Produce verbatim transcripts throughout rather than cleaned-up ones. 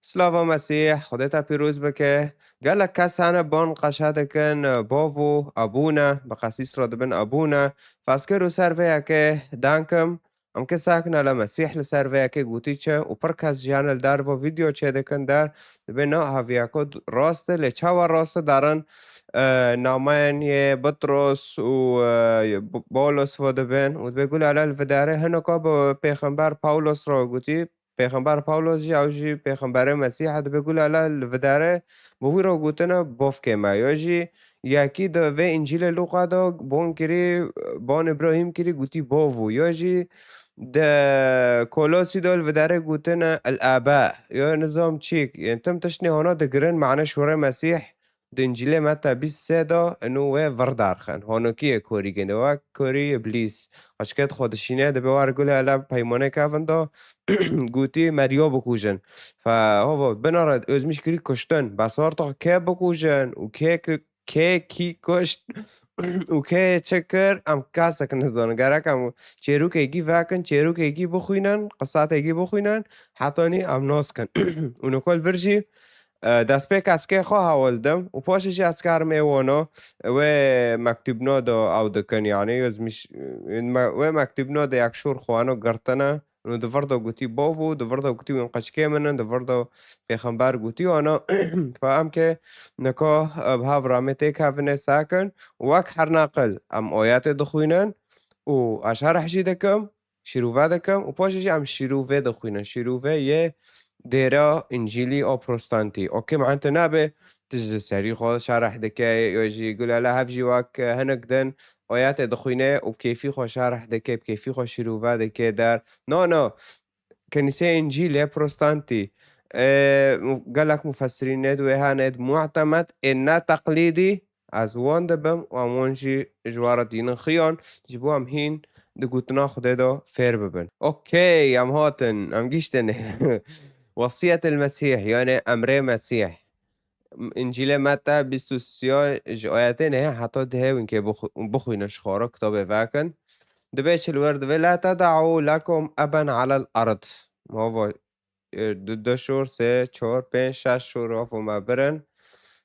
Slava Mesîh, Xwedê te pîroz bike. Gelek kes hene ban qeşe dikin, bavo, abûne, bi qesîs re dibin abûne. Fezkir û ser vê yekê dankim. Em ke sakine le Mesîh li ser vê yekê gotî çi û pir kes jiyane li derve vîdeo çêdikin der. Dibê na heviyeko d-, rast e, lê çawa rast e derin, e, nameyên yê Bitros û, e, B-, Bolos ve dibin û dibê gula le li vidarê hineka bi pêxember Pawlos re gotî, Pêxember Pawlos jî, ew jî pêxemberê Mesîh e, dibê gula le li vidare bi wî re gotine bovkê me. Yo jî yekî di vê Încîlê Lûqa de bon kirî, bon Îbrahîm kirî, gotî bov û yo jî di Kolosî de li vidare gotine el-aba. Yo nizam çîk. Yên tim tiştnê hona digirin mane şûrê Mesîh. Di Încîlê Meta bîst sê de inu wê vir derxin. Honokiyê korî gêne wek korî Îblîs. Xweşikê xwe dişîne, dibê war gule ele peymanê kevin de gotî Meryo bikujin. Fe hova binare özmîş kirî kuştin. Bes war to kê bikujin û kê ki-, kê kî kuşt û kê çi kir, em kesek nizanin. Gerek em çêrokekî vekin, çêrokekî bixwînin, qisatêkî bixwînin, hetanî em nas kin. Û nikol vir jî, e, destpêk eskê xwe hewl dim û paşê jî ez karim ê wano, wê mektûbno de ew dikin, yanî, yozmiş, me-, wê mektûbno de yek şûr xwano girtine, û di vir de gotî bov û di vir de gotî wîn qeçkê min in, di vir de pêxember gotî wana, fe em ke nika, e, bi hev re me têkevine sakin, wek her naqil em ayetê dixwînin û ez şerh jî dikim. Şîrove dikim û paşê jî em şîrove dixwînin. Şîrove yê dêra Încîlî a Protestantî. Okê, mane tu nabe, tu ji serî xwe şerh dike, yo jî gule le hev jî wek hinek din ayetê dixwîne û bi kêfî xwe şerh dike, bi kêfî xwe şîrove dike der. No, no. Kenîseyê Încîlê Protestantî, e, mu-, gelek mufessirînê di wê hene êd mu'temed, ê ne teqlîdî, ez wan dibim û em wan jî ji we re dînin xiyan, ji bo em hîn di gotina Xwedê de fêr bibin. Okey, em hatin, em giştin. Wesiyet el Mesîh, yani emrê Mesîh. Încîlê Meta bîst û sê ji ayetê nehê heta dehê winkê bixu-, bixwînin ji xwe re, kitabê vekin. Dibê çi li wir dibê, "La teda'u lekum eben alel erd." Mava, e, du, du şor, sê, çor, pênc, şeş şor ava me birin.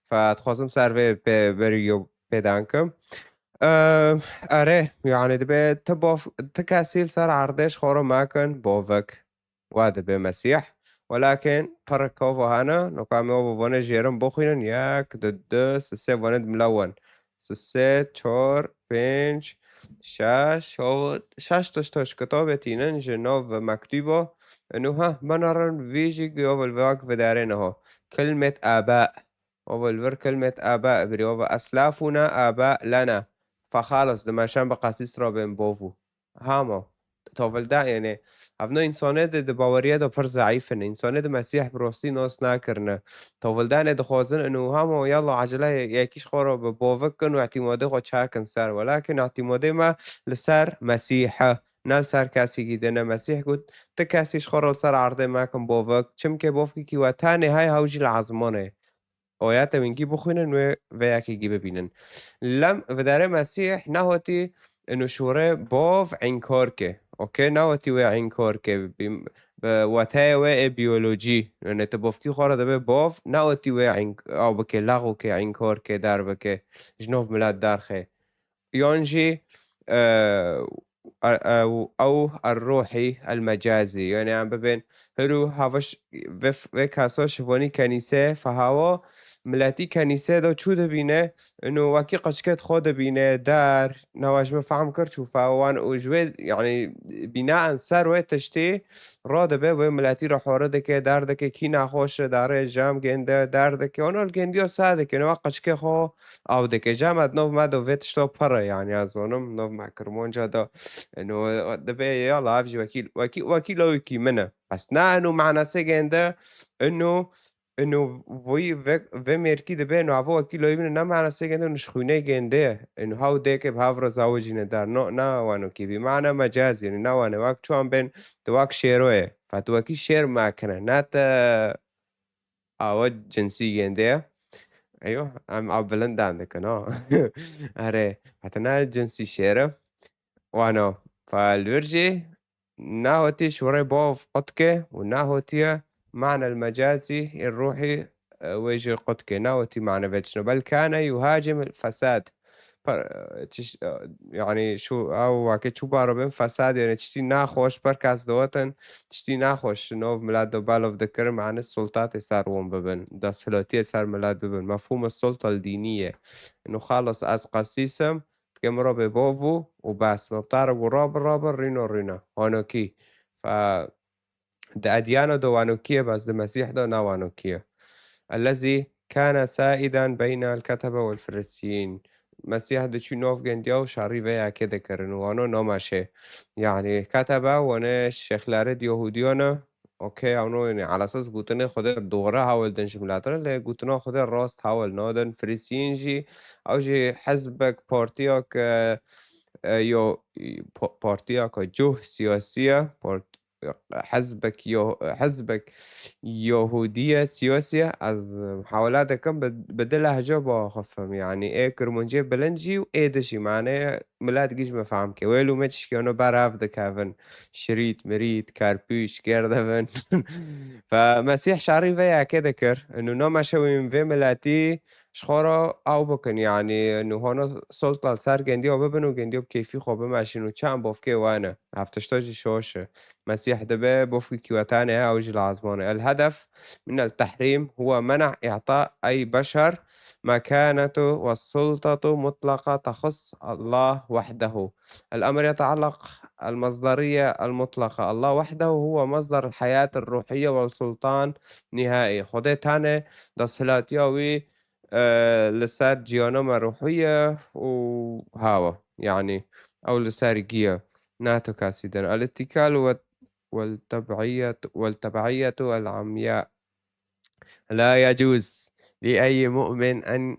Fe dixwazim ser vê pê, berî yo pêdan kim. E, erê, yani dibê ti bov, ti kesî li ser erdê ji xwe re mekin, bovik. Wa dibe Mesîh. Welakin pir kova hene, noka me ova vane jêrin bixwînin, yek, du, du, sisê vane dimla wan. Sisê, çor, pênc, şeş, hov-, şeş tişt tişt kitabê tînin ji nav ve mektûba. Inu ha, binarin vî jî giyovel vak vidarê niha. Kilmet aba. Ova li vir kilmet aba, birî ova eslafuna aba lena. Fa xalas, dimeşan bi qasîs ra bên bovu. Hama, tovilda, yani, evno insanê de, de baweriye de pir zayıf in. İnsanê de Mesîh bi rastî nas nakirine. Tovildanê dixwazin inu hama, yalla, acele yekî ji xwe re bi bovik kin û îtîmadê xwe çakin ser. Welakin îtîmadê me li ser Mesîh e. Ne li ser kesî gî dine. Mesîh got, ti kesî ji xwe re li ser erdê mekin bovik. Çimkê bovkî kî we tenê hay hew jî li ezmanê. Oyate wingî bixwînin wê vê yekê gî bibînin. Lem vidarê Mesîh nehotî inu şûrê bov înkar ke. Okey, nehotî wê înkar ke. Bi, bi weteyê wê ê biyolojî. Yani tu bovkî xwe re dibê bov, nehotî wê înk-, ew bike, lexw ke, înkar ke, der bike. Ji nav milet derxe. Yan jî, e, e, ew, ew el-ruhî el-mecazî. Yani em bibên hiru haviş vê, vê kesa şivanî kenîse fehawa, miletî kenîse de çû dibîne, inu wekî qeçket xwe dibîne, der, newa ji min fehm kir çû fe wan û ji wê, yani, bînaen ser wê tiştî radibe wê miletî re hore dike, der dike, kî nexweş e, darê cem gênde, der dike, wana li gêndiya ser dike, newa qeçkê xwe Ew dike. Cem, ez nov me do vê tişto pir e, yani, ez zonim, nov me Kirmanca do, ino, dibê, yala, ev jî wekî, wekî, wekî lawikî min e. Bes ne, ino, manasê gênde, ino, ino, voyî ve, ve mêrkî dibê, ino, evo wekî lawî min e, ne manasê gênde, ino, ji xwînê gênde ye. Ino, hew dêke bi hev re zawicîne der. No, ne wano kî bî. Mana mecaz, yani, ne wane. Wek çiwan bên, tu wek şêro ye. Fe tu wekî şêr makine. Ne te Awa cinsî gêndê ye. Eyo, em av bilind dan dikin, ha. Erê, heta ne cinsî şêr e. Wano, fa li wir jî, nahotî şûrê bov qutke û nahotiye معنى المجازي الروحي, e, wê jî qut kê, nawetî mane vê tiştine. بل كان يهاجم الفساد. Pa-, e, tiş-, e, yani şu, ew weke çû baro bin fesad, yani tiştî naxweş per kes diwetin, tiştî naxweş nov milet do belov dikir, mane sultatê ser wan bibin, desthilatiyê ser milet bibin. مفهوم السلطة الدينية. Inu xalos ez qesîsim, ke mirov bê bov û bes. Me bi tarek û rabin rabin, rîno rîna. Wanokî. Fe, di edyana de wanokî ye, bes di Mesîh de ne wanokî ye. الذي كان سائدا بين الكتبة والفريسيين. Mesîh diçû nov gendiya û şerî vê yekê dikirin û wano namaşê. Yani ketebe wane şêxlerê di Yahûdiyan e, Okey, ew no, yani, على أساس gotinê Xwedê doğru hewil din ji miletine, lê gotina Xwedê rast hewil nadin. Firîsiyên jî, ew jî hizbek, partiyek, e, e, yo, pa-, partiyek cuh siyasî ye, part-, hizbek yo-, hizbek Yahûdî ye, siyasî ye. Ez hewla dikim bi, bi du lehce biaxifim, yani, ê Kirmanciyê bilind jî û ê din jî, mane, milet gîj me fehm ke. Wê lû me çişkeno ber hev dikevin. Şirît, mirît, kerpûş, gerdevin. Fe Mesîh şerî vê yekê dikir. Inu namaşe wî vê miletî ji xwe re ew bikin. Yani, inu hona sulta li ser gendiya bibin û gendiya bi kêfî xwe bimeşin û çend bofkê we ne. Ev tişta jî şoş e. Mesîh dibe bofkekî we tane ye, ew jî li ezmanê. الهدف من التحريم هو منع إعطاء أي بشر مكانة وسلطة مطلقة تخص الله وحده. الأمر يتعلق المصدرية المطلقة. الله وحده هو مصدر الحياة الروحية والسلطان نهائي. Xwedê tane desthilatiya wî, e, li ser ciyana me ruhî ye û hawa. Yani, ew li ser giya. Ne tu kasî din. الاتكال و-، والتبعية، والتبعية العمياء. لا يجوز لأي مؤمن أن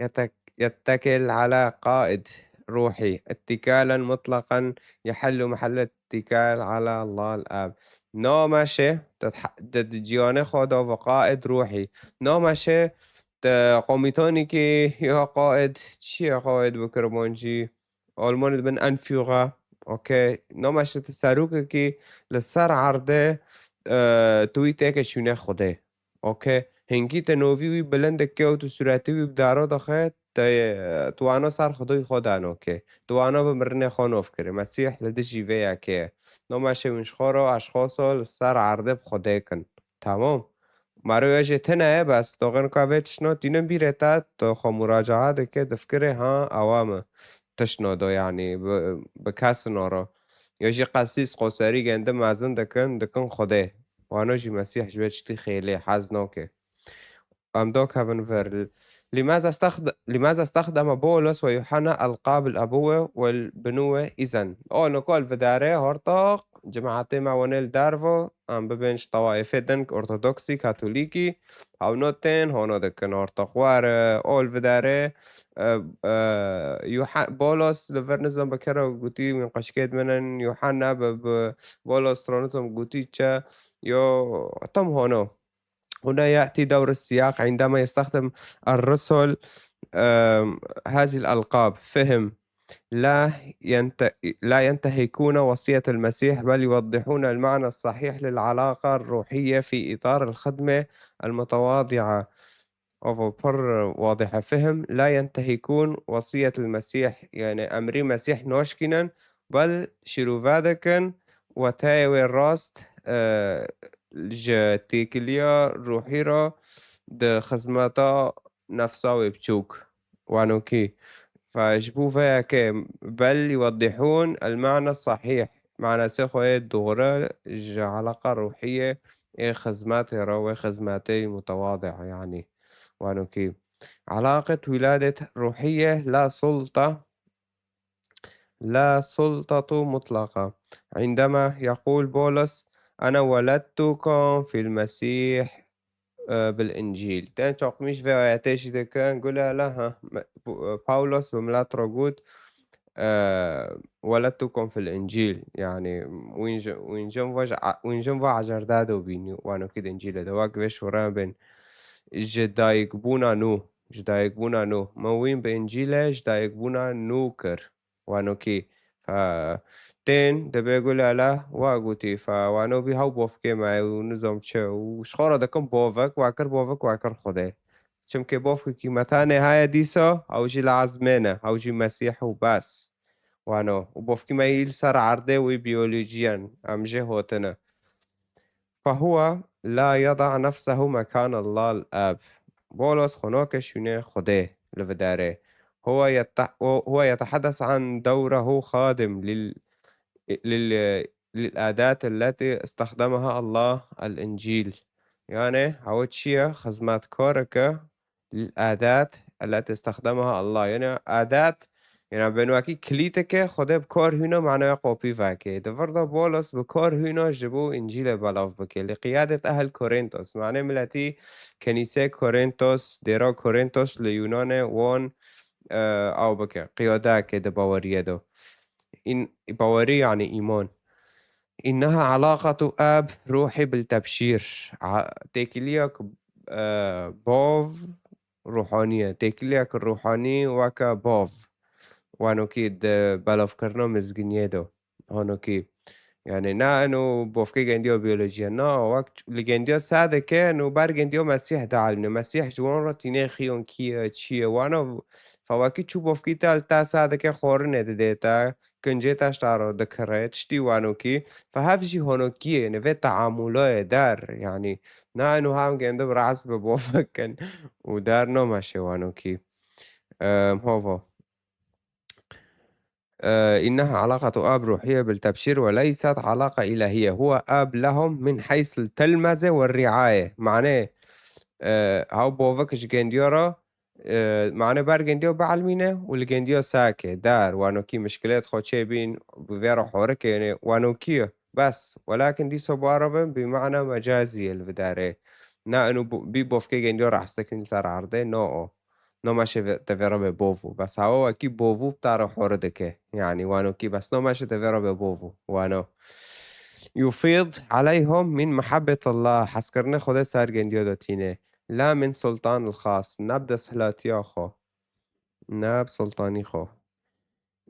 يتك-، يتكل على قائد روحي اتكالا مطلقا يحل محل الاتكال على الله الآب. Namaşe, te, te di ciyanê xwe de ve qaid ruhî. Namaşe, te komitonekî ya qaid, çi ye qaid bi kirmancî? Almanî dibin Anführer. Okey. Namaşe te serokekî li ser erdê, e, tu wî têke şûne Xwedê. Okey. Hingî te novî wî bilind dike û tu sûretî wî bi daro dixe, te, tu wano ser Xwedayî xwe dano ke. Tu wano bi mirinê xwe nov kirî. Mesîh li dijî vê yekê ye. Namaşe wîn ji xwe re, eşxoso li ser erdê bi Xwedê kin. Tamam. Maro ya jê tune ye, bes doxin ka vê tiştno tînin bîrê te, tu xwe muraca'a dike, difikirê ha, ewa mi. Tiştno do, yani, bi, bi kesino ro. Ya jî qesîs qoserî gendi mezin dikin, dikin Xwedê. Wano jî Mesîh ji wê tiştî xêlê hez nake. Em do kevin vir. لماذا استخد-، لماذا استخدم بولس ويوحنا ألقاب الأبوة والبنوة إذن؟ O niko li vidare hortoq, cemaatê me wenê li dervo, em bibên ji tawaifê din, ortodoksî, katolîkî, hewno tên, hono dikin ortoq were, o li vidare, e, e, Yuha-, Bolos li vir nizam bi kero gotî, wîn qeşkêt min in, Yuhanna bi, bi Bolos tronizam gotî çe, yo, tam hono. هنا يأتي دور السياق عندما يستخدم الرسل، آم، هذه الألقاب. فهم. لا ينت-، لا ينتهكون وصية المسيح، بل يوضحون المعنى الصحيح للعلاقة الروحية في إطار الخدمة المتواضعة. Ava pir wadih e. فهم. لا ينتهكون وصية المسيح. Yani emrî Mesîh naşkînin, bel şîrove dikin weteyê wê rast, e, ji têkiliya ruhî re di xizmeta nefsa wê biçûk. Wanokî. Fe ji bo vê yekê, بل يوضحون المعنى الصحيح. Manasê xwe yê doğru ji alaqa ruhiyê ê xizmetê re, wê xizmetê mutewadi, yani. Wanokî. علاقة ولادة روحية لا سلطة، لا سلطة مطلقة. عندما يقول بولس: أنا ولدتكم في المسيح، e, بالإنجيل. Tên çoqmîş vê ayetê jî dikin, gule la, ha, me-, bu, e, Pawlos bi milet re got, e, ولدتكم في الإنجيل. Yani, wîn ji, wîn jin va ji a-, wîn jin va ecerde do bînî, wanokî di Încîlê de. Wek vê şûre bên ji dayikbûna nû, ji dayikbûna nû. Me wîn bi Încîlê ji dayikbûna nû kir. Wanokî. Fa tên dibê gulala wa gotî, fa wano bî hew bovkê me û nizam çi û ji xwe re dikim bovik, wa kir bovik, wa kir Xwedê. Çimkê bovkekî me tenê heye dîsa, ew jî li ezmê ne, ew jî Mesîh û bes. Wano, û bovkî me yî li ser erdê wî biyolojiyan, em jê hotine. فهو لا يضع نفسه مكان الله الآب. Bolos xwe nake şûnê Xwedê li vidarê. هو يت-، هو يتحدث عن دوره خادم لل-، لل-، للأداة التي استخدمها الله الإنجيل. Yani, ew çi ye? Xizmetkareke الأداة التي استخدمها الله. Yani, adat, yani, bên wekî kilîteke Xwedê bi kar hîna manaya kopî veke. Di vir de Bolos bi kar hîna ji bo Încîlê belav bike. Li qiyadê ehil Korintos. Mane miletî kenîsê Korintos, dêra Korintos li Yunanê wan, e, ew bike. Qiyadeke di baweriyê de. În-, bawerî yani îman. إنها علاقة آب روحي بالتبشير. A-, têkiliyek, e, bav ruhanî ye. Têkiliyek ruhanî weke bav. Wano kî di belavkirina mizginiyê de. Hano kî, yani, na eno bovkê gendiya biyolojiye. Na, wek li gendiya sedeke, no ber gendiya Mesîh de elmine. Mesîh ji wan re tîne xiyon kî ye, çi ye. Wana, fa wekî çû bovkî te li te sedeke xwarinê didê te. Kincê te ji te re dikire, tiştî wanokî, fe hev jî honokiyê, yani vê teamûlayê der, yani, na eno hem gendim rast bi bo bikin û der nameşe wanokî. Em, hava. Ee, إنها علاقة آب روحية بالتبشير وليست علاقة إلهية. هو آب لهم من حيث التلمذة والرعاية. Mane, e, haw bovik ji gendiya re, e, mane ber gendiya bielmîne û li gendiya sake, der, wanokî mişkilêt xwe çêbîn, bi vê re horike, yani wanokî ye. Bes, welakin dîsa bara bin, bi mana mecazî ye li vidarê. Na eno bo-, bî bovkê gendiya rehstekîn li ser erdê, no o. Nameşe ve-, te vê re be bovu. Bes hawa wekî bovu bi te re hori dike. Yani wanokî bes nameşe te vê re be bovu. Wano. يفيض عليهم من محبة الله. Hezkirinê Xwedê ser gendiya de tîne. لا من سلطان الخاص. Ne bi desthilatiya xwe. Ne bi sultanî xwe.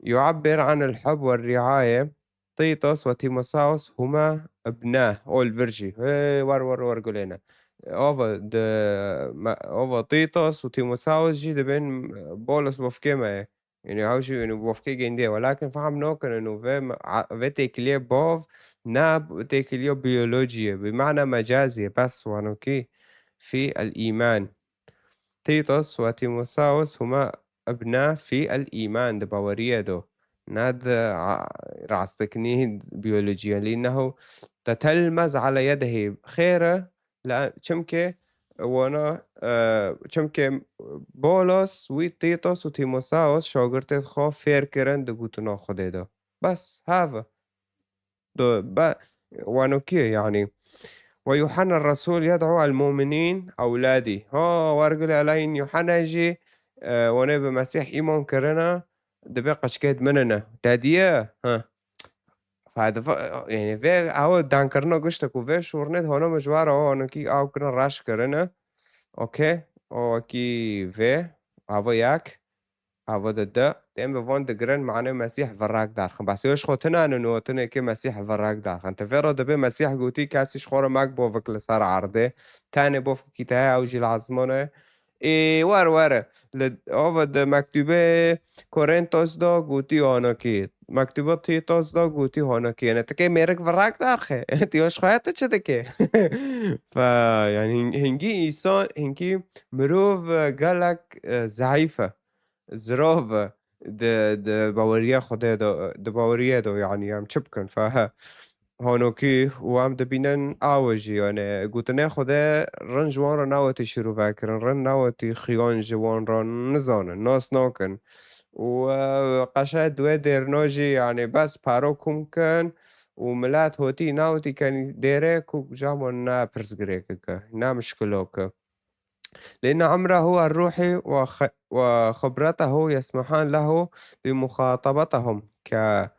يعبر عن الحب والرعاية. Tîtos ve Tîmosaos huma ibna. Ol vir jî. Hê, wer, wer, wer gulêne. Ova de, me-, ova Tîtos û Tîmosaos jî dibên Bolos bofkê me ye. Yani, ew jî, yani, bofkê gendiye. Welakin fehm nakin û vê me-, a-, vê têkiliyê bov, ne têkiliya biyolojiyê. Bi mana mecaziyê. Bes wanokî fi el-îman. Tîtos ve Tîmosaos huma ابنا في الإيمان, di baweriyê de, ne di, a, rastkirinî biyolojiyê. لأنه تتلمذ على يده. Xêr e, la-, çimkê wana, e, çimkê Bolos wî Tîtos û Tîmosaos şagirtê xwe fêr kirin di gotina Xwedê de. Bes, have. Do-, be-, wano kî ye, yani. ويوحنا الرسول يدعو المؤمنين أولادي. Ha, wergulê Elahîn Yuhanna jî, e, wane bi Mesîh îman kirine, dibe qiçkêt min ine. Te diye? Ha. Fadifa, yani, vê, ew dankirina giştek û vê şûrnê hona min ji we re, o, wano kî ew kirine reş kirine. Okey? O wekî vê, ev yek. Ava de de, tên bi van digirin, mane Mesîh virek derxin. Bes ê ji xwe tune ne, no tune ke Mesîh virek derxin. Ti vê re dibê Mesîh gotî, kesî ji xwe re mek bovik li ser erdê. Tenê bovkekî te heye, ew jî li ezman e. Ê, wer, wer. Li, ava de mektûbê Korintos de gotî anakî. Mektûba Tîtos de gotî anakî. Yani, ti kê mêrik virek derxe. Ti ya ji xwe ya ti çi dike? Fe, yani, hing-, hingî însan, hingî mirov, e, gelek, e, zeîf e. Zirav e di, di baweriya Xwedê de, di baweriya de, yani, em çi bikin? Fe he. Honokî û em dibînin awe jî, yani, gotinê Xwedê rind ji wan re newetî şîrove kirin, rind newetî xiyan ji wan re nizanin, nas nakin. Û, e, qeşe di wê dêrna jî, yani, bes paro kom kin û milet hotî newetî kenî dêrê ku ji hema ne pirsgirêkeke, ne mişkilok e. لأن عمره الروحي وخ-، وخبرته يسمحان له بمخاطبتهم ك-،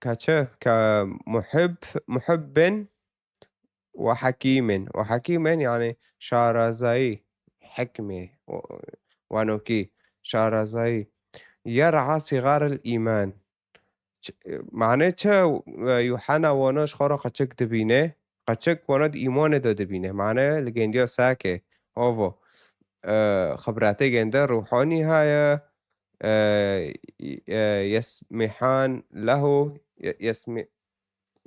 كچ-، كمحب، محب وحكيم. وحكيم يعني شارزايي، حكمة، و-، وانوكي، شارزايي. يرعى صغار الإيمان. Ç-, mane çi, e, Yuhanna wano ji xwe re qeçik dibîne? Qeçik wano di îmanê de dibîne. Mane li gendiya sake, ovo. E, xibratê gende ruhanî heye. E, e, yesmihan lehu, ye-, yesmi-,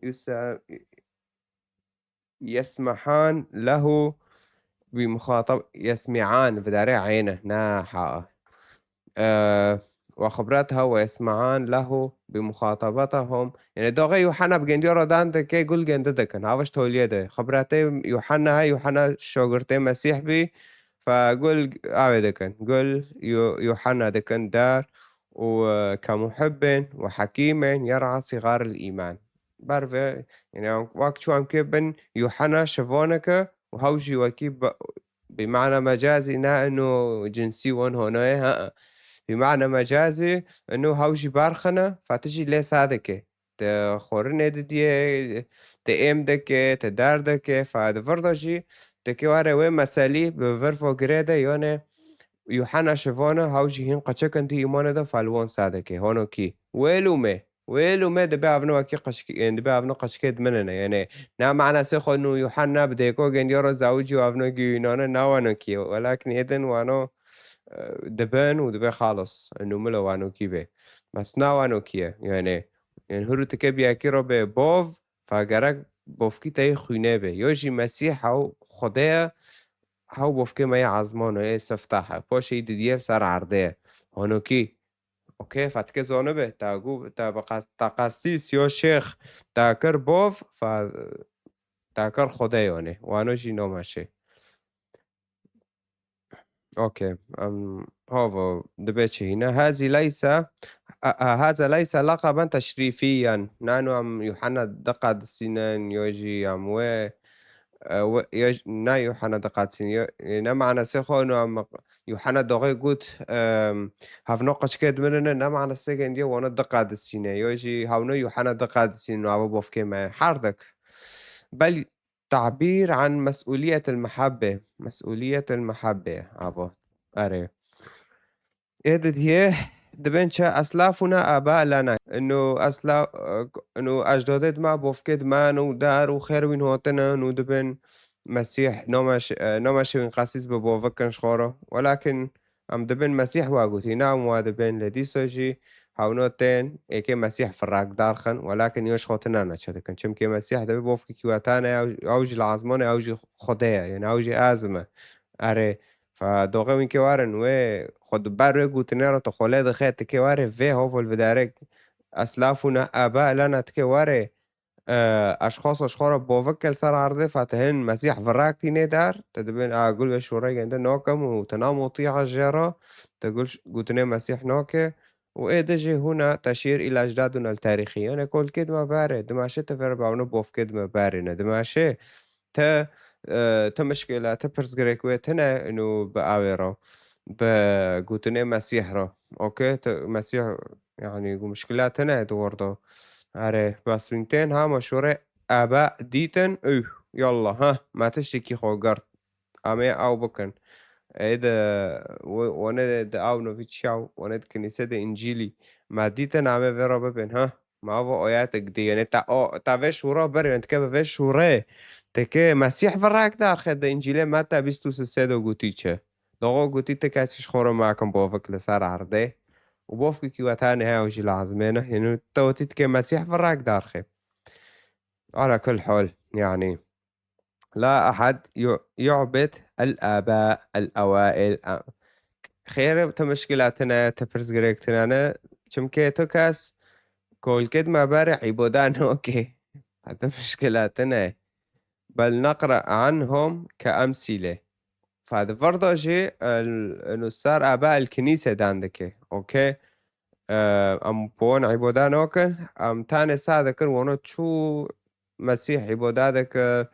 yusa-, yesmihan lehu bi muxatab-, yesmi'an, vidarê eyne, na ha. E, ve xibrat ha ve yesmi'an lehu bi muxatabatahum. Yani doxê Yuhanna bi gendiya re dan dike, gul gende dikin. Haviş toliyê de. Xibratê Yuhanna he, Yuhanna şogirtê Mesîh bî, fe gul avê dikin. Gul Yu-, Yuhanna dikin dar û, e, ke muhibbin ve hakimin yer'a sigar el iman. Ber ve, yani, wek çu em kê bin Yuhanna şivaneke û hew jî wekî bi, bi mana mecazî, ne ino cinsî wan hanaye, ha. Bi mana mecazî, ino hew jî berxine, fe ti jî lê sadike. Te xwarinê didiyê, te êm dike, te dar dike, fe di vir de jî dike were wê meselî bi vir vo girê de, yone Yuhanna şivana, hew jî hîn qeçekin di îmane de, fe li wan sadike. Hono kî? Wêlû me. Wêlû me dibe avno wekî qeçkê, dibe avno qeçkê diminine. Yani, na manasê xwe nû Yuhanna bi dêko gendiya re zawicî û avno gî Yunane, na wano kî ye. Welakin êdin wano, e, dibin û dibe xalis. Nû milo wano kî be. Bes na wano kî ye. Yani, yani huru tike biyakî re be bov, fe gerek bovkî teyê xwînê be. Yo jî Mesîh hew Xwedê ye, hew bovkê me yê ezmano, yê siftah e. Paşê yî didiye li ser erdê ye. Honokî. Okey, fe tike zonibe. Ta gu-, ta bi qas-, ta qasîs yo şêx ta kir bov, fe, ta kir Xwedê yone. Wano jî noma şê. Okey. Em, havo, dibe çi hîne? Hazi leysa, a, a, haza leysa laqaben teşrîfîyen. Nano em Yuhanna diqadisînin, yo jî em wê, e, wê, yo jî, na Yuhanna diqadisînin, yo, e, ne manasê xwe ino em Yuhanna doxê got, em, hevno qeçkê dimirine, ne manasê gendiye wana diqadisîne, yo jî hevno Yuhanna diqadisînin, ava bofkê me. Herdek. Bel تعبير عن مسؤولية المحبة. مسؤولية المحبة. Avo. Erê. Ê didiyê dibên çi? Eslafuna aba lena. Ino esla-, ino ejdodê dima bofkê dima, ino dar û xêr wîn hotine, ino dibên Mesîh, noma ş-, e, noma şewîn qasîs bi bovikin ji xwe re. Welakin Em dibin Mesîh wa gotî, na em wa dibin, lê dîsa jî hewno tên êkê Mesîh firakdar xin, welakin yo ji xwe tine neçe dikin. Çimkê Mesîh dibê bofkekî we tane, ew, ew jî li ezmanê, ew jî Xwedê ye, yani ew jî azim e. Erê, fe doxê wînkê warin, wê xwe di ber wê gotinê re tu xwe lê dixe, tikê warê vê hovol vidarek eslafuna aba lena tikê warê, e, eşxaso ji xwe re bovik li ser erdê, fe ti hin Mesîh virak tînê dar, te dibên, a, gul ve şûrê gende nakim û te namotî jê re, te gul ş-, gotinê Mesîh nake. Û ê de jî hûna teşîr îla ejdadûna li tarîxî. Yani kolkê dima berê, dima şê te ver bavno bovkê dima berê ne. Dima şê te, e, te mişkila, te pirsgirêk wê tine ino bi awê re, bi gotinê Mesîh re. Okey, te Mesîh Yani, ku mişkila tine di wir de. Erê, bes wîn tên ha meşûrê ebe dîtin, üh, yallah, ha, me tiştekî xwe girt. Em ê ew bikin. Ê de, we-, wane de ew novî çiyaw, wane di kinîse de Încîlî. Me dîtin, em ê vê re bibên, ha. Me ava oyatek dî. Yani, ta o, ta vê şûra berê, yani, tike bi vê şûrê. Tike Mesîh virak darxe de Încîlê Meta bîst û sê de gotî çi? Doxo gotî, ti kesî ji xwe re makin bovik li ser erdê û bovkekî we tane heye, ew jî lazimê ne. Hênû te wetî dike Mesîh virak darxê. Ala kul hol, yani. La ehad yu-, yu'bid el aba el ewail. A-, xêr, tu mişkila tine, tu pirsgirêk tine ne. Çimkê tu kes kolkê dime berê îboda nokê. Heta mişkila tine. Bel neqra anhum ke emsîle. Fa di vir de jî, el, inu ser aba el kinîse dan dike. Okey? E, em bi wan îboda nakin, em tanê sa dikin, wano çû Mesîh îboda dike,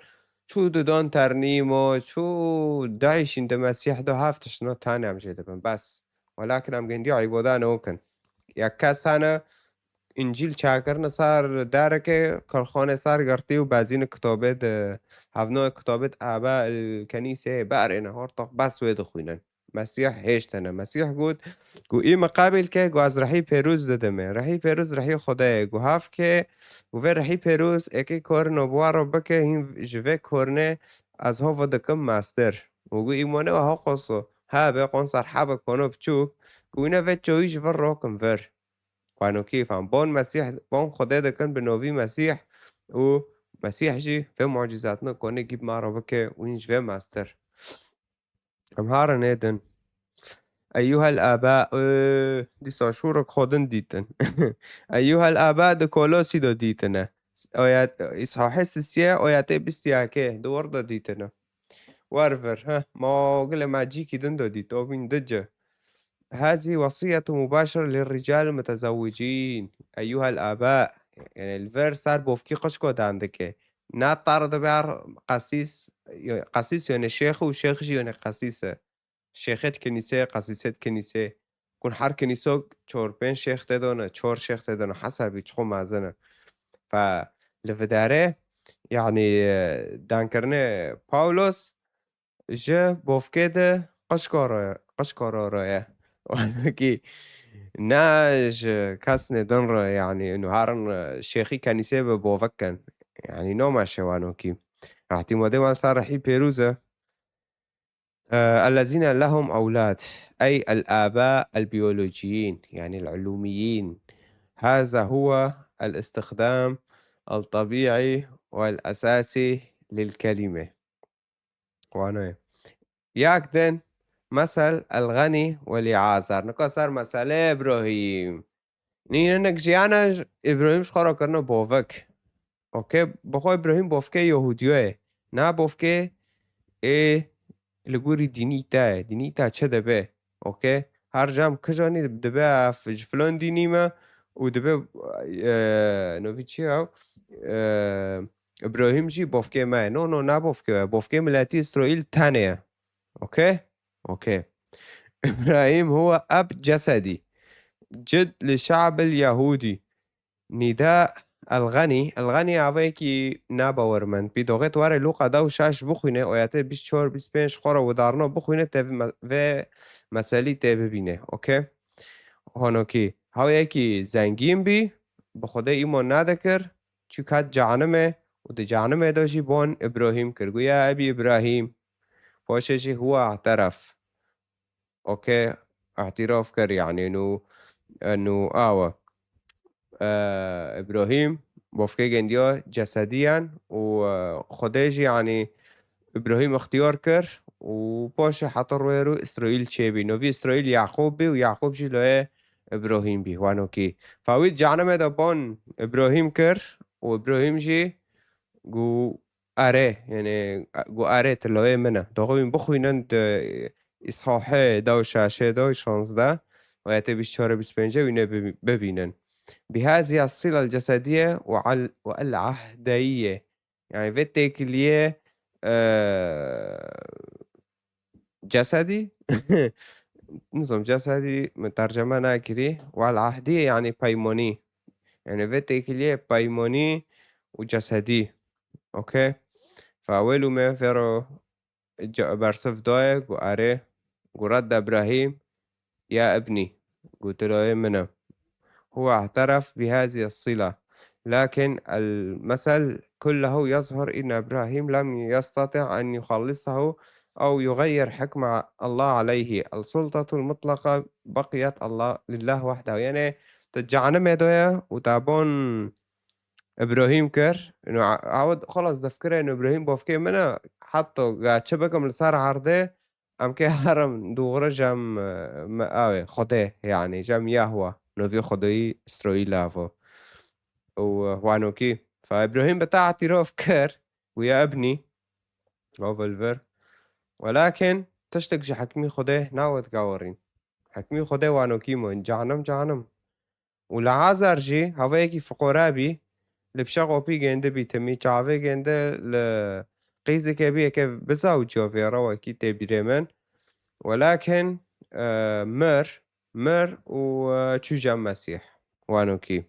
çû didon ternîmo, çû dayîşîn di Mesîh de, hav tiştino tanê em jê dibin. Bes. Welakin em gendiya îboda nakin. Ya kes hene, Încîl çakirine sar dereke, kirxanê sar girtî û bezîne kitobê di hevno kitobê di aba el kenîsê berêne hortox bes wê dixwînin. Mesîh hêştene. Mesîh got, ku î miqabil ke, ku ez rihî pêrûz didimê. Rihî pêrûz rihî Xwedê ye. Ku hav ke, ku vê rihî pêrûz êkê kor nobwaro bike, hîn ji vê kornê ez hov dikim mastir. Û ku îmone we hoqoso, ha be qonsar habe kono biçûk, ku wîne vê çoyî ji vir rokim vir. Wanokî fan bon Mesîh, bon Xwedê dikin bi novî Mesîh û Mesîh jî vê mucîzatine konê gîb ma re bike û hîn ji vê mastir. Em harin ê din. Eyyuhel aba, e, dîsa şûrek xwe din dîtin. Eyyuhel aba di Kolosî de dîtine. Oya, îshahê sisiye, oyatê bîst yakê, di wir de dîtine. Wer vir, heh, ma gile ma cîkî din de dît, o bîn dice. هذه وصية مباشرة للرجال المتزوجين أيها الآباء. Yani li vir ser bovkî qişko dan dike. Na tar dibe qesîs, qesîs yone şêx û şêx jî yone qesîs e. Şêxêt kinîsê, qesîsêt kinîsê. Kun her kinîso çor pênc şêx tê done, çor şêx tê done, hesabî çiqo mezin e. Fe li vidare, yani, e, dankirinê Pawlos ji bovkê de qişkoro, qişkoro ye. Wanokî ne ji kesnê din re, yani, inu harin, e, şêxî kenîsê bi bovek ken. Yani, no meşe wanokî. Ehtîmodê mal ser rihî pêrûz e. آه، الذين لهم أولاد، أي الآباء البيولوجيين، يعني العلوميين. هذا هو الاستخدام الطبيعي والأساسي للكلمة. وانوي. ياك دين مثل الغني ولعازر. نكسر مثل إبراهيم. Nîne nek jiyana j-, Îbrahîm ji xwe re kirine bovek. Okey, bi xwe Îbrahîm bovkê Yehûdiyo ye. Na bovkê ê li gorî dînî te ye. Dînî te çi dibe? Okey? Her cam kijanî dibe ev ji filan dînî me û dibe, e, novî çi ye? E, Îbrahîm jî bovkê me ye. No, no, na bovkê we. Bovkê miletî Îsraîl tenê ye. Okey? Okey. إبراهيم هو أب جسدي، جد للشعب اليهودي. نداء الغني، الغني avayekî nabawermend bî. Doxê tu were Lûqa da û şaş bixwîne, oyatê bîst çar, bîst pênc xwe re widarno bixwîne, te vê me-, vê meselî tê bibîne. Okey? Honokî, hawayekî zengîn bî, bi Xwedê îmon nadikir, çû kat cehenimê û di cehenimê de jî bon Îbrahîm kir. Got, "Ya Ebî Îbrahîm." Paşê jî huwa i'teref. Okey, îtîraf kir, yani, nû, nû awe. E, Îbrahîm, bovkê gendiya cesediyan û, e, Xwedê jî, yani, Îbrahîm ixtiyar kir û paşê heta rûyê rû Îsraîl çêbî. Novî Îsraîl Yaqûb bî û Yaqûb jî loyê Îbrahîm bî. Wanokî. Fa wî cehenimê de bon Îbrahîm kir û Îbrahîm jî got, "Erê, yani, got, erê, tu loyê min e." Doxê wî bixwînin di Îshahê da û şaşê da û şanzde, ayetê bîst çar û bîst pêncê wîne bi-, bibînin. بهذه الصلة الجسدية وعل-، والعهدية. Yani, vê têkiliyê, e, cesedî. Nizam cesedî min terceme nekirî. Wal ahdî yani peymanî. Yani, vê têkiliyê peymanî û cesedî. Okey? Fa wê lûmê vêro ce-, bersiv daye, got, "Erê." Got, "Redde Îbrahîm, ya ibnî." Got, "Tu loyê min e." هو اعترف بهذه الصلة، لكن المثل كله يظهر إن إبراهيم لم يستطع أن يخلصه أو يغير حكم الله عليه. السلطة المطلقة بقيت الله، لله وحده. Yani, tu cehenimê de ye û te bon Îbrahîm kir. Ino a-, awid, xelas, defkirê ino Îbrahîm bovkê min e, heta ga çi bikim li ser erdê, em kê herim dûxre jem, e, me awê, Xwedê, yani, jem Yahwe, novî Xwedêyî Îsraîl avo. Û, e, wanokî. Fa Îbrahîm bi te îtîraf kir, û ya ibnî, o vilvir. Welakin tiştek ji hikmî Xwedê nawe digawerîn. Hikmî Xwedê wanokî min, canim, canim. Û Lazar jî hevayekî fiqora bî, li pişa qopî gêndi bî timî, çavê gêndi li qîzike bî, yeke biza û ciyovê re wekî tê bîrê min. Welakin, e, mir, mir û, e, çû cem Mesîh. Wanokî.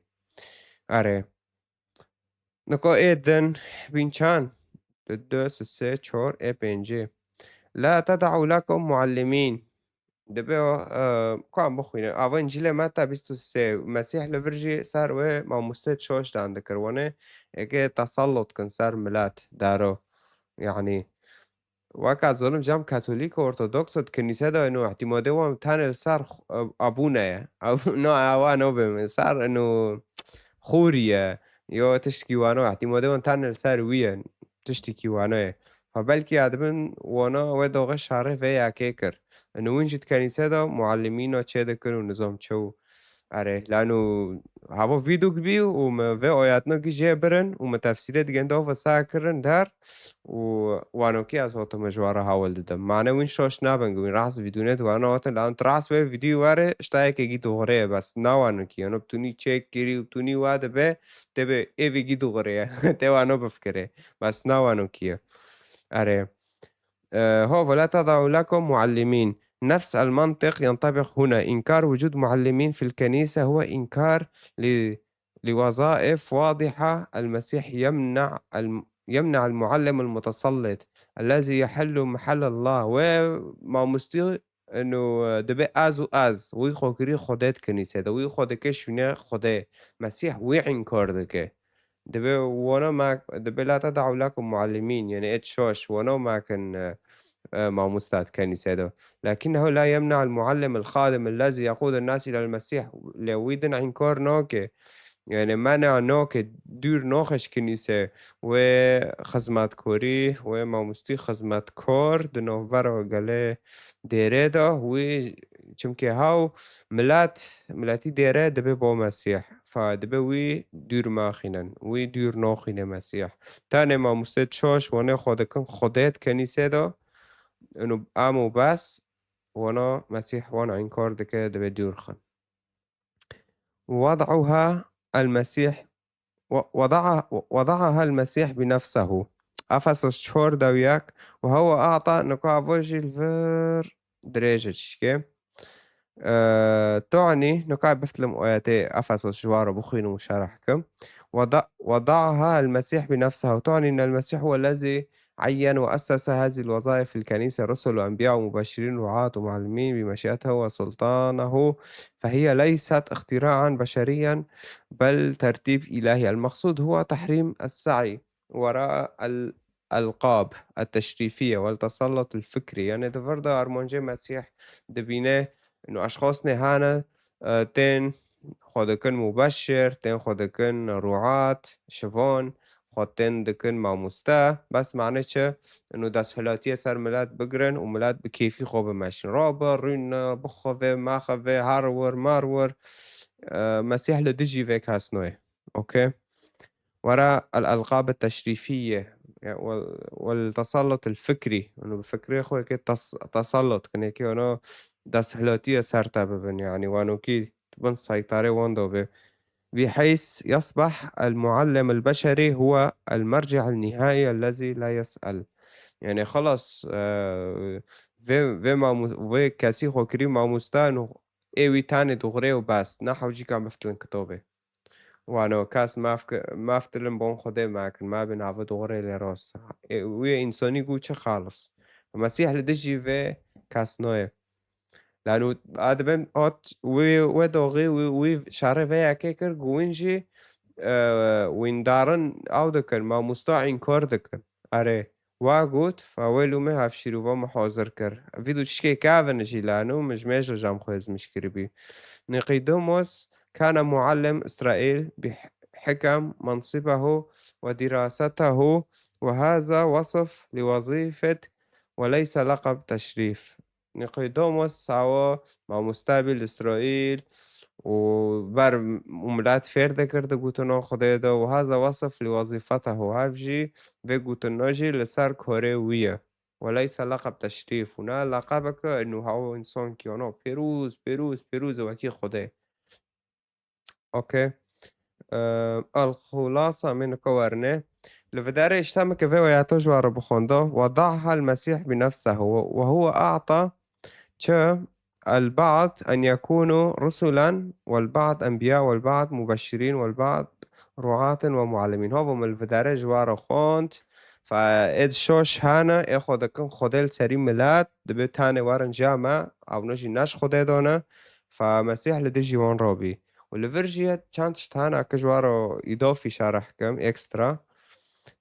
Erê. Niko ê din bîn çan? Du, du, sê, sê, çor, ê pêncê. لا تدعوا لكم معلمين. Dibe, e, ku em bixwînin. Ava Încîlê Meta bîst û sê, Mesîh li vir jî ser wê mamostê şoş dan dikir. Wane eke tesellot kin ser milet, daro. Yani, weka zanim cem Katolîk û Ortodoks di kinîse de ino îtîmadê wan tenê li ser xu-, e, abûne ye. Ew, no, ewa no bê min. Ser ino xûrî ye. Yo tiştkî wano îtîmadê wan tenê li ser wî ye. Tiştekî wano ye. Fa belkî ya dibin wana wê doxê şerê vê yekê kir. Ino wîn jî di kenîse de muallimîna çê dikir û nizam çi û erê, lano hava vî dûk bî û me vê oyatnokî jê birin û me tefsîrê digên de ova sa kirin der û wanokî ez hotime ji wara hawil didim. Mane wîn şoş nabin, wîn rast vîdûnê di wana hatin, lano tu rast wê vîdûyî were, işte yekekî doğrê ye, bes na wanokî. Yano bi tunî çêk kirî û tunî wa dibe, tê be ê vîgî doğrê ye. Tê wano bifikirê. Bes na wanokî ye. Erê. آه، هو ولا تضعوا لكم معلمين. نفس المنطق ينطبق هنا. إنكار وجود معلمين في الكنيسة هو إنكار ل-، لوظائف واضحة. المسيح يمنع الم-، يمنع المعلم المتسلط الذي يحل محل الله. Wê mamostî ino dibe ez û ez, wî xwe kirî Xwedê di kenîse de, wî xwe dike şûnê Xwedê. Mesîh wî înkar dike. Dibe wana mak-, dibe لا تضعوا لكم معلمين، yani êt şoş, wana makin, e, e, mamosta di kenîse de. لكنه لا يمنع المعلم الخادم الذي يقود الناس إلى المسيح. Lê wî din înkar nake. Yani mena nake dûr naxe ji kenîse. Wê xizmetkarî, wê mamostî xizmetkar di navbera gelê dêrê de, wî çimkî haw milet, miletî dêre dibe bo Mesîh. Fa dibe wî dûr maxînin, wî dûr naxîne Mesîh. Tenê mamostê şoş wanê xwe dikin Xwedê di kenîsê de, ino em û bes, wana Mesîh wan înkar dike, dibe dûr xin. وضعها المسيح، و-، وضعها، وضعها المسيح بنفسه. Efesos çar dewiyek, وهو أعطى، nika avo jî li vir dirêj e çişkê. Ee, تعني، nika biftilim oyetê Efesos ji wa re bixwînim û şerh kim. وض-، وضعها المسيح بنفسه، تعني أن المسيح هو الذي عين وأسس هذه الوظائف في الكنيسة، رسل وأنبياء ومبشرين ورعاة ومعلمين بمشيئته وسلطانه، فهي ليست اختراعا بشريا، بل ترتيب إلهي. المقصود هو تحريم السعي وراء الألقاب التشريفية والتسلط الفكري. Yani di vir de armancê Mesîh dibîne, ino eşxasnê hene, e, tên xwe dikin mubeşir, tên xwe dikin ruat, şivan, xwe tên dikin mamoste. Bes mane çi? Ino desthilatiyê ser milet bigirin û milet bi kêfî xwe bimeşin. Rabe, rûne, bixweve, mexeve, her wir, mer wir. E, Mesîh li dijî vê kes noye. Okey? وراء الألقاب التشريفية، يعني، وال-، والتسلط الفكري، ino bi fikrê xwe yekê tes-، tesellot kin, yekê ino desthilatiyê ser te bibin, yani wanokî bin seytarê wan de be. بحيث يصبح المعلم البشري هو المرجع النهائي الذي لا يسأل. Yani xelas, e, vê, vê mamu-, vê kesî xwe kirî mamoste, ino ê wî tenê dixwirê û bes, ne hewcîka biftilin kitobê. Wano kes maf ki-, maf tilin bon Xwedê mekin, ma bin ava dixwirê lê rast. E, wê însanî gu çi xalis. Mesîh li dijî vê kes noye. Lano a dibin ot wê, wê doxî wî, wî şerê vê yekê kir, gu wîn jî, e, wîndarin ew dikin, mamosta înkar dikin. Erê. Wa got, fa wê lûmê hevşîrova min hazir kir. Vî du tişkê kevin jî lano, min ji mêj rojan xwezmiş kiribî. Nikodemos كان معلم إسرائيل بحكم منصبه ودراسته، وهذا وصف لوظيفة وليس لقب تشريف. Nikodemos sawa mamosta bî li Îsraîl û ber û milet fêr dikir di gotina Xwedê de û هذا وصف لوظيفته. Hev jî vê gotina jî li ser karê wî ye. وليس لقب تشريف. Û ne leqebeke ino hewa însankî, ino pêroz, pêroz, pêroz e wekî Xwedê. Okey. Eee, الخلاصة, em ê nika werine. Li vidarê îştemeke vê oyata ji we re bixwenda. وضعها المسيح بنفسه، وهو أعطى çi البعض أن يكونوا رسلا، والبعض أنبياء، والبعض مبشرين، والبعض رعاة ومعلمين. Hava min li vidarê ji we re xwend. Fe ê di şoş hene, ê xwe dikin Xwedê li serî milet, dibê tanê werin ciya me, ewno jî ne ji Xwedê de ne. Fe Mesîh li dijî wan re bî. Û li vir jî çend tişt hene ke ji we re îdafî şerh kim, ekstra.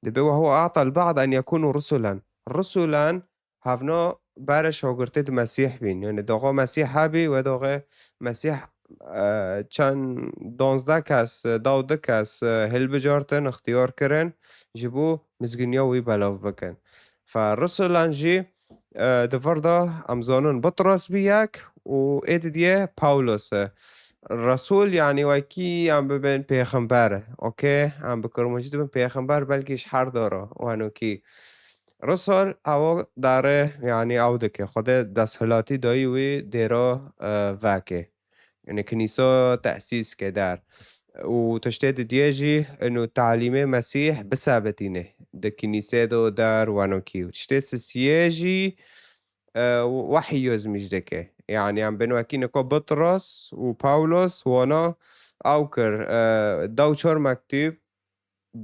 Dibê: "Ve huve a'ta el-ba'd en yekûnû rusulen." Rusulen, hevno berê şagirtê di Mesîh bîn. Yani doxê Mesîh hebî, wê doxê Mesîh, e, çend donzdeh kes, e, dawdeh kes, e, hilbijartin, ixtiyar kirin, ji bo mizginiya wî belav bikin. Fe rusulan jî, e, di vir de em zanin Bitros bî yek û ê didiye Pawlos e. Resûl, yani wekî em bibin pêxember. Okey? Em bi kurmancî dibin pêxember, belkî ji her dora. Wanokî. Risal ew dare, yani ew dike. Xwedê desthilatî dayî wî dêra, e, veke. Yani kinîsa tesîs ke der. Û tiştê didiye jî, inu talîmê Mesîh bisebitîne. Di kinîsê de der wanokî. Û tiştê sisiyê jî, e, wehî yozmîş dike. Yani em bin wekî nika Bitros û Pawlos wana ew kir, e, dew çar mektûb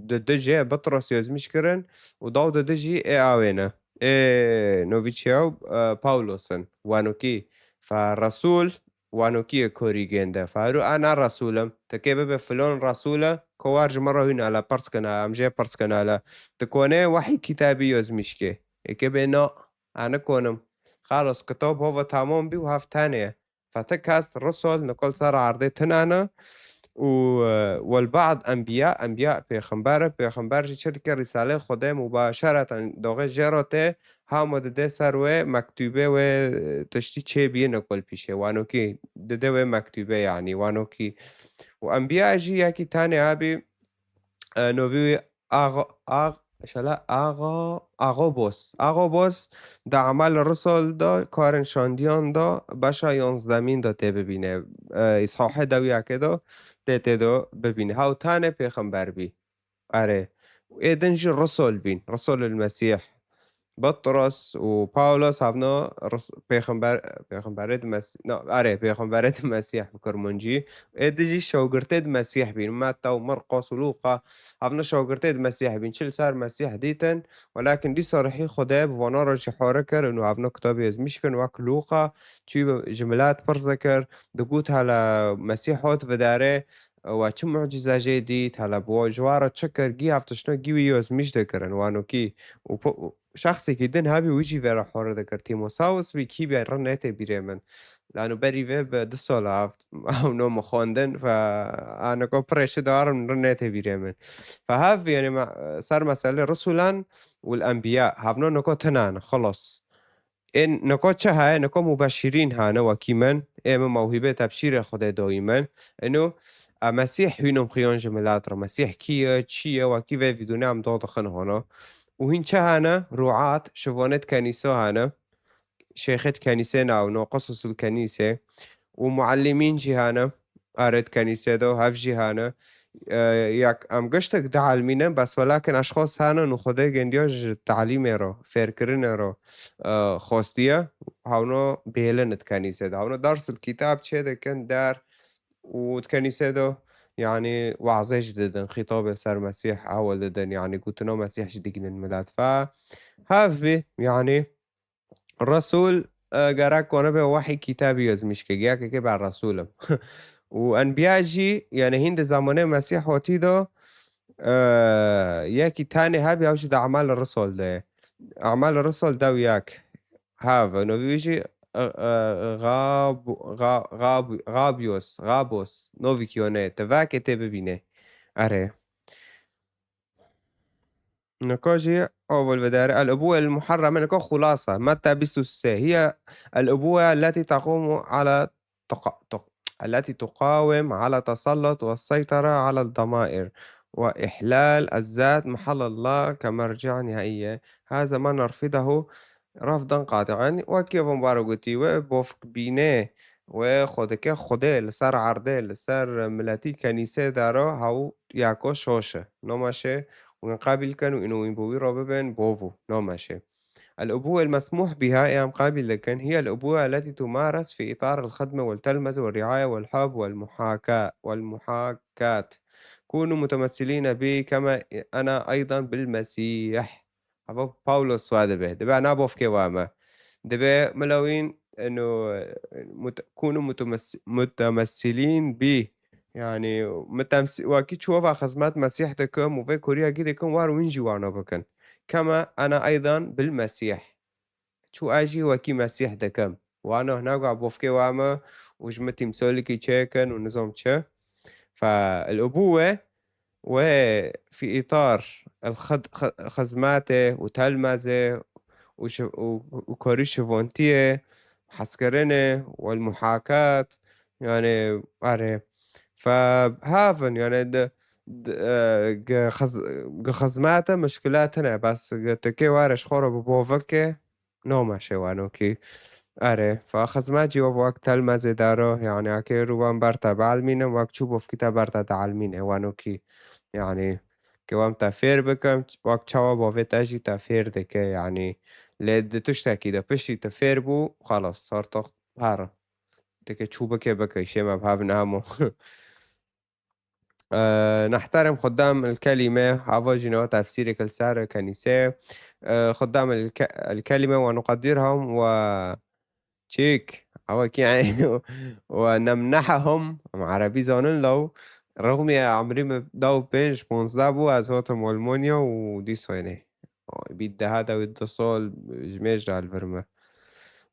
di dijê Bitros yozmîş kirin û daw di dijî ê awê ne. Ê novîçiya, e, Pawlos in. Wanokî. Fe resûl, wanokî yê korî gênde. Fe hero a ne resûl im. Ti kê bibe filon resûl e, ko war ji me re hûn ale, pirs kin ale, em jê pirs kin ale. Ti konê wehî kitabî yozmîş kê. Ê kê bê na, a ne konim. Xalos, kitab hova tamam bî û hev tenê ye. Fe ti kes risal nikol ser erdê tine ne û, e, wel ba'd enbiya, enbiya pêxember e, pêxember jî çi dike, rîsalê Xwedê mubaşereten doxê jê re tê, hema dide ser wê mektûbê wê, e, tiştî çêbîye nikol pîşê, wanokî dide wê mektûbê, yani wanokî. Û enbiya jî yekî tenê hebî, e, novî wî Ax-, ax-, şele axa-, Axobos. Axobos di Emal Risal de, karên şandiyan de, beşa yanzdemîn de tê bibîne. E, îshahê dewiyakê de tê tê de bibîne. Hew tenê pêxember bî. Erê. Ê din jî Risal bîn. Risalul Mesîh. Bitros û Pawlos hevna ris-, pêxember-, pêxemberê di Mes-, na, erê, pêxemberê di Mesîh bi kurmancî. Ê di jî şagirtê di Mesîh bîn. Metta û Mirqos û Lûqa hevna şagirtê di Mesîh bîn. Çi li ser Mesîh dîtin, welakin dîsa rihî Xwedê bi vana re jî hore kirin û hevna kitabê ezmîş kirin, wek Lûqa çû bi, ji milet pirse kir, digot, hele Mesîh hat vidarê, we çi mucîze jê dît, hele bi ji wan re çi kir, gî hev tiştna gî wî yozmîş dikirin, wanokî û po-, û şexsekî din hebî wî jî vê re hore dikir. Tîmosawis bî, kî bî, re nêtê bîrê min. Lano berî vê bi du sala hev, ew no min xwendin, fe, aniko pirê çi darim re nêtê bîrê min. Fe hev, yani me-, ser meselê Risûlan û l-enbiya, hevno niko tinan, xilos. Ê niko çi heye? Niko mubeşirîn hane wekî min. Ê min mewhîbê tebşîrê Xwedê dayî min. Ino, e, Mesîh hîn im xiyan ji milet re. Mesîh kî ye, çi ye? Wekî vê vîdûnê em dadixin hana. Û hîn çi hane? Ruat, şivanê di kenîse hane. Şêxê di kenîse ne, ew no qisusul kenîse. Û muallimîn jî hane. Erê di kenîse de, hev jî hene. E, yek em giştek dielmînin, bes welakin eşxas hene û Xwedê gendiya ji telîmê re, fêrkirinê re, e, xwestiye. Hewno bêlin di kenîse de. Hewno dersil kitab çê dikin der û di kenîse de, yani, wazê jî didin, xîtabê ser Mesîh ewil didin, yani, gotina Mesîh jî digînin milet. Fe hev vî, yani, Resûl, e, gerek kone be wehî kitabî yozmîş ke, gerek ke be resûl im. Û enbiya jî, yani hîn di zamanê Mesîh hatî de, e, yekî tenê hebî, ew jî di Emal Risal de ye. Emal Risal dew yek. Have, novî wî jî, e, e, Gab-, Ga-, Gab-, Gabios, Gabos, novî kiyone, tevekê tê bibîne. Erê. Nika jî awil vedare. El-Ubuwe el-Muharreme, nika xulasa. Metta bîst û sê. Hiye el-ubuwe elleti taqumu ala tuqa-, tuq-, elleti tuqawim ala tasallut ve seytara ala damair ve ihlal el-zat mahal Allah ke merci'a nihaiye. Haza ma nerfidahu refdan qati'en. Wekî ev bara gotî, we bofkbînê, we xwe dike Xwedê li ser erdê, li ser miletî kenîsê daro hew yako şoş e. Namaşe wîn qabîl ken û ino wîn bo wî re bibin, bov û namaşe. الأبوة المسموح بها, ê em qabîl dikin, هي الأبوة التي تمارس في إطار الخدمة والتلمذة والرعاية والحب والمحاكاة، والمحاكاة. كونوا متمثلين بي كما أنا أيضا بالمسيح. Hava Pawlos wa dibe. Dibe na bofkê wa me. Dibe milawîn eno mut-, kunu mutemes-, mutemessilîn bî. Yani mutemsi-, wekî çû va xizmet Mesîh dikim û vê kuriyekî dikim war wîn jî wano bikin. Kema ana eydan bil Mesîh. Çû ez jî wekî Mesîh dikim. Wano hina ku bofkê wa me û ji min tîmsolikî çêkin û nizom çi. Fe el-ubuwe wê fi îtar el-xid-, xi-, xizmatê û telmezê û şi-, û, û korî şivontiyê, hezkirinê, wel muhakat, yani, erê. Fe havin, yani, di, di, e, gi xiz-, gi xizmate mişkilat hene, bes gi tikê were ji xwe re bi bovikê, Noma şewanokî. Erê, fa xizmet jî wek telmezê daro, yani akê rû wan ber te bielmînim, wek çû bofkî te ber te dielmîne, wanokî. Yani, ke wan te fêr bikim, wek çawa bavê te jî te fêr dike, yani. Lê di tiştekî de piştî te fêr bû, xelas, sartox her. Dike çû bike bike, şê me bi hev namo. آه، نحترم خدام الكلمة، هاوجينا تفسيرك لسعر كنيسة. آه، خدام الك-، الكلمة ونقدرهم و تشيك، هاوكي يعني، ونمنحهم، عربي زانن لو، رغم يا عمري م-، داو بينج بونزدا بو، أزوتم والمونيا ودي صيني. بيد هذا ويد صول، جميج الفرمة.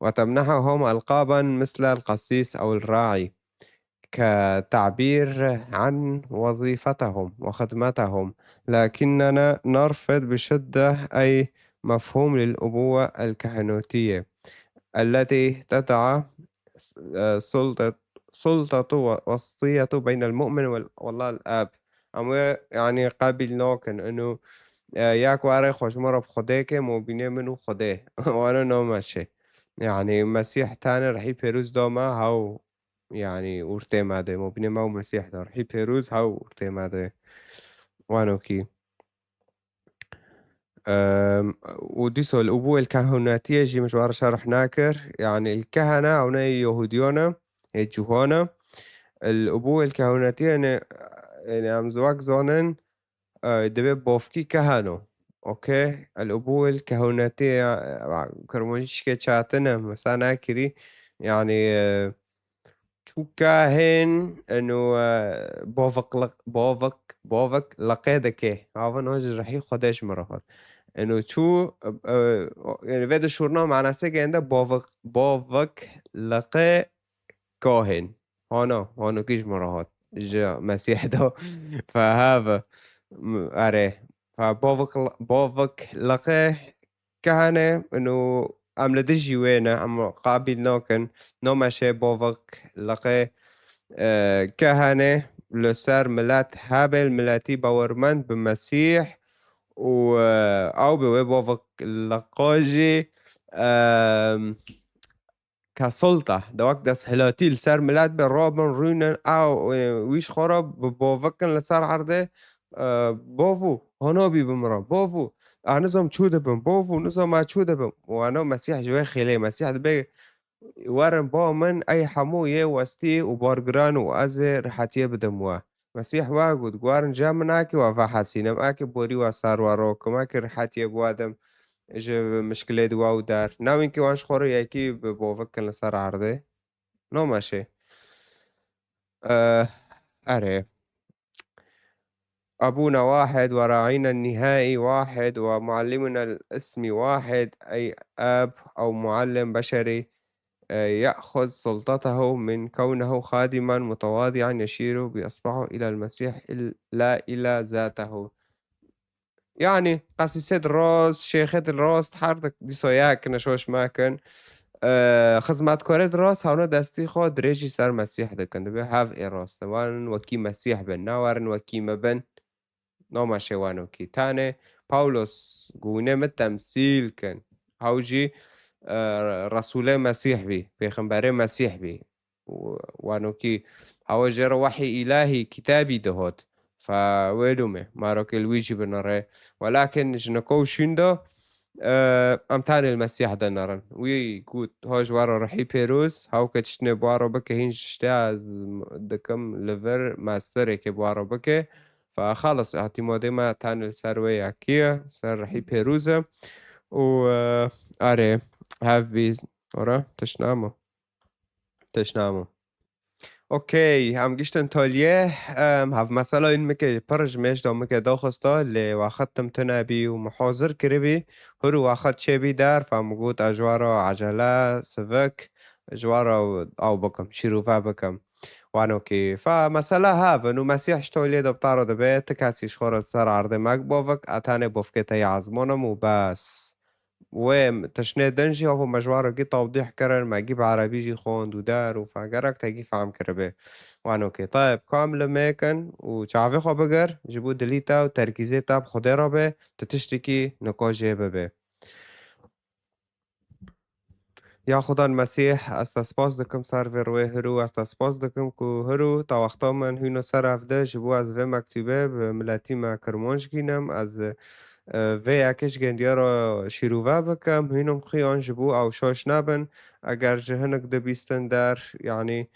وتمنحهم ألقابا مثل القسيس أو الراعي. كتعبير عن وظيفتهم وخدمتهم، لكننا نرفض بشدة أي مفهوم للأبوة الكهنوتية التي تدعى س-، آه، سلطة، سلطة و-، وسطية بين المؤمن وال-، والله الآب. Em wê, yani, qebîl nakin. Ino, e, ya ku erê xwe ji me re bi Xwedê ke, mobînê min û Xwedê. Wana name şê. Yani, Mesîh tane rihî pêrûz da me, hew Yani, ortê me de, mobînê me û Mesîh de. Rihî pêrûz hew ortê me de. Wanokî. Em, û dîso li ubu el kehûnetiyê jî min ji we re şerh nakir. Yani, el kehene, ew ne Yehûdiyo ne, ê Cûho ne. El ubu el kehûnetiyê ne, yani, em wek zanin, e, divê bofkî keheno. Okey? El ubu el kehûnetiyê ya, e, kirmanckî çatin e, mesela nakirî. Yani, e, çû kahin, eno, e, bovik liq-, bovik, bovik liqê dike. Havin o ji rihî Xwedê ji min re hat. Eno çû, e, e, yani vê de şûrna manasê gende bovik, bovik liqê kahin. Hana, hana kî ji min re hat. Ji Mesîh de. Fe have. M-, erê. Fe bovik l-, bovik liqê kehane, ino em li dijî wê ne, em qabîl nakin. Nome şê bovik liqê, e, kehane li ser milet hebê, miletî bawermend bi Mesîh û, e, ew bi wê bovik liqo jî, e, ke sulta, de wek desthilatî li ser milet be, robin, rûnin, ew, e, wî ji xwe re bi bovikin li ser erdê, e, bovû, honobî bi min re, bovû. A nizam çû dibim, bovû, nizam a çû dibim. Wana Mesîh ji wê xêlê, Mesîh dibe, werin ba min, ey hemû yê westî û bargiran û ez ê rihetiyê bidim we. Mesîh wa got, gwarin ja min ake wa vehesînim, ake borî wa ser wa rokim, ake rihetiyê bi wa dim ji mişkilê di wa û der. Newîn ki wan ji xwe re yekî bi bovikin li ser erdê. Nome şê. Eh, erê. أبونا واحد وراعينا النهائي واحد ومعلمنا الاسمي واحد، أي آب أو معلم بشري، آه، يأخذ سلطته من كونه خادما متواضعا يشير بإصبعه إلى المسيح، إل-، لا إلى ذاته. Yani, qesîsê di rast, şêxê di rast, her di dîsa yek neşoş mekin. Ee, xizmetkarê di rast hewne destî xwe dirêjî ser Mesîh dikin. Dibe hev ê rast e. Wan wekî Mesîh bin, nawerin wekî me bin. Noma şê wanokî. Tanê Pawlos gûne min temsîl kin. Hew jî, e, Resûlê Mesîh bî, pêxemberê Mesîh bî. Û wanokî hewe jê re wehî îlahî, kitabî dihot. Fe wê lûmê, marokê li wî jî binere. Welakin ji niko û şîn de, e, em tanê li Mesîh de nerin. Wî got, ho ji we re rihî pêroz, hew ke tiştine bi we re bike, hîn ji tiştê ez dikim li vir, masterekê bi we re bike. Fe xelas, îtîmadê me tenê li ser wê yekî ye, ser rihî pêrûz e. Û, e, erê, hev bî, ora, tişt namo. Tişt namo. Okey, em giştin toliyê, em, hev mesela in mike pir ji mêj de mike daxista, lê wexit tim tune bî û min hazir kiribî. Hûr û wexit çêbî der, fe min got ez ji we re ecele, sivik, ji we re ew bikim, şîrove bikim. Wan okey. Fe mesela hev in û Mesîh ji toliyê de bi te re dibe, ti kesî ji xwe re li ser erdê mek bavik, e tenê bavkê te yê ezmanim û bes. Wê tiştê din jî, ew me ji we re gî tewdîh kirin, me gî bi erebî jî xwend û der û fe gerek te gî fehm kiribê. Wan okey. Tayeb, kamil mêkin û çavê xwe bigir, ji bo dilî te û terkîzê te bi Xwedê re be, tu tiştekî nika jê bibe. Ya Xudan Mesîh, ez te spas dikim ser vê rûyê hirû, ez te spas dikim ku hirû te wexta min hûno ser ev de ji bo ez vê mektûbê bi miletî me Kirmanc gînim, ez, e, vê yekê ji gendiya re şîrove bikim, hûnim xiyan ji bo ew şaş nebin, eger ji hinek dibîstin der, yanî,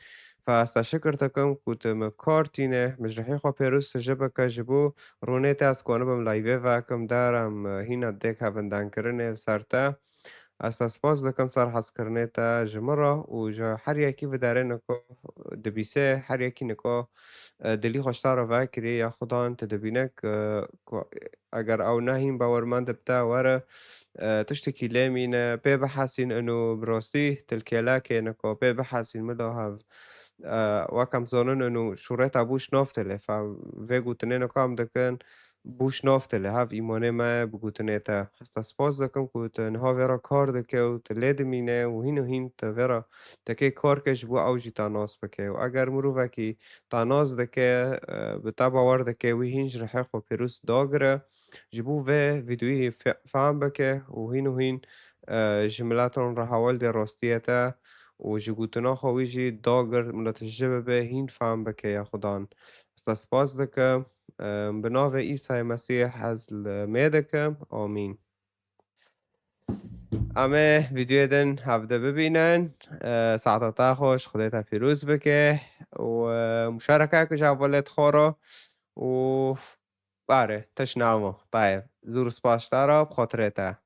fe ez te şikir dikim ku tu min kar tîne, min ji rihê xwe pêrûz tu ji bike ji bo rûnê te ez kanibim layvê vekim der, em, e, hîna dêk hevin denkirinê li ser te. Ez te spas dikim ser hezkirinê te ji min re û ji her yekî vidarê niko dibîse, her yekî niko, e, dilî xwe ji te re vekirî, ya Xudan tu dibîne ku, ku eger ew nehîn bawermend bi te were, e, tiştekî lê mîne, pê bihesîn ino bi rastî tilkêlekê niko, pê bihesîn mila hev. E, wek em zanin ino şûrê te bû ji nav te lê, fe vê gotinê niko em dikin, bû ji nav te lê, hev îmanê me bi gotinê te. Ez te spas dikim ku tu niha vê re kar dike û tu lê dimîne û hîn û hîn tu vê re tekê kar ke ji bo ew jî te nas bike. Û eger mirovekî te nas dike, e, bi te bawer dike, wî hîn ji rihê xwe pêrûz dagire. Ji bo vê vîdeoyê fe-, fehm bike û hîn û hîn, e, ji miletan re heval dê rastiyê te û ji gotina xwe wî jî dagir, milet ji bibe, hîn fehm bike ya Xudan. Ez te spas dikim. Em, bi navê Îsayê Mesîh ez li me dikim. Amîn. Em ê vîdeoyê din hevde bibînin. E, saeta te xweş, Xwedê te pîroz bike. Û, e, muşareke ku ji hevalê te xwe re. Û, bare, tişt namo. Tayeb. Zûr spas ji te re, bi xatirê te.